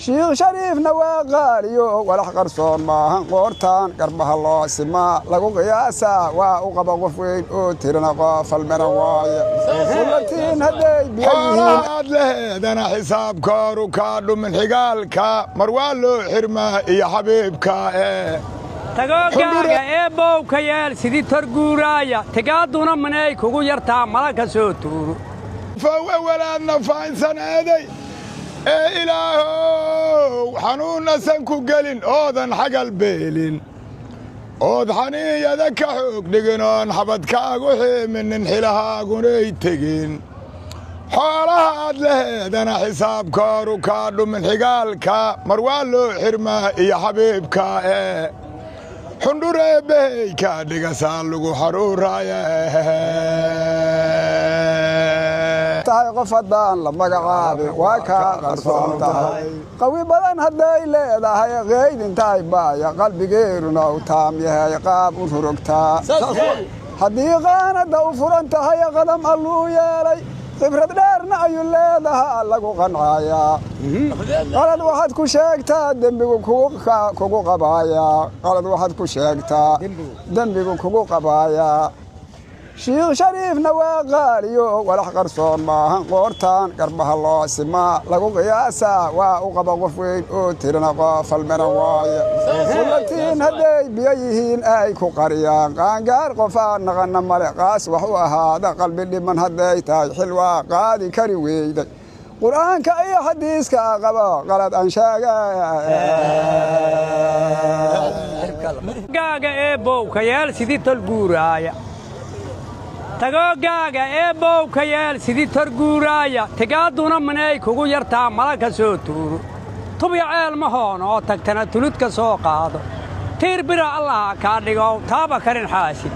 Shiikh Shariifna waa qaaliyo, walax qarsoon maahan. Qoortaan garbaha loo simaa lagu qiyaasaa, waa u qaba qof weyn oo tirana qoofalmena waaye. Qullatiin hadday biyo yihiin. Xoolahaad laheedana xisaabkooru kaa dhumin, xigaalka mar waa loo xirmaa iyo xabiibka ee. Tagoogaaga eebbow ka yeel sidii tor guuraaya, tigaaduna manay kugu yartaa mala ka soo tuuro. Fow awalaadna faynsaneeday ee Ilaahow xanuunnasan ku gelin, oodan xagal beelin, ood xaniiyada ka xoog dhigin, oon xabadkaagu xiiminin, xilahaagunay tegin. Xoolaha aad laheedana xisaabkooru kaa dhumin, xigaalka mar waa loo xirmaa iyo xabiibka ee. Xundhureebbahey kaa dhigasaa lagu xaruuraaye. Tahay qof haddaan la magacaabin waa kaa qarsoon tahay. Qawi badan hadday leedahay, qeydintahay baaya, qalbigeeruna u taam yahay, qaab u rurugtaa. Haddii qaanadda u furan tahay, qadam alluu yeelay, khibrad dheerna ayuu leedahaa, lagu qancaayaa. Qalad waxaad ku sheegtaa dembigu kugu qabaayaa. Qalad waxaad ku sheegtaa dembigu kugu qabaayaa. Shiikh Shariifna waa qaaliyo, walax qarsoon maahan. Qoortaan garbaha loo simaa lagu qiyaasaa, waa u qaba qof weyn oo tirana qoofalmena waaye. Qullatiin hadday biyo yihiin ay ku qariyaan, qaangaar qofaa naqana male, qaas wax u ahaada. Qalbi dhiman hadday tahay, xil waa qaadi kari weyday. Qur'aanka iyo xadiiska qabo qalad aan sheega. Gaaga eebbow ka yeel sidii tol guuraaya. Tagoogaaga eebbow ka yeel sidii tor guuraaya, tigaaduna manay kugu yartaa mala ka soo tuuro. Tubya ceel ma hoon oo tagtana tulud ka soo qaado. Tiir bira Allaha kaa dhigow taaba karin xaasid.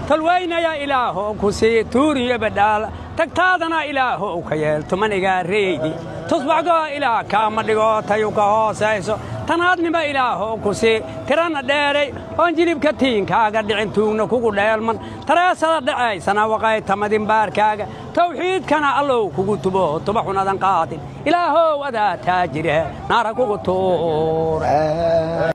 Tolwaynaya Ilaahow ku sii tuuriyo badhaala. Tagtaadana Ilaahow ka yeel tumanigaa reydi. Tusbaxgoo Ilaah kaama dhigo tayu ka hoosayso. Tanaadnima Ilaahow ku sii tirana dheeray, oon jilibka tiinkaaga dhicin, tuugna kugu dheelman, tareesada dhacaysana waqay tamadin baarkaaga. Tawxiidkana Allow kugu tubo, tuba xunadan qaadin. Ilaahow adaa taajire naara kugu tuure.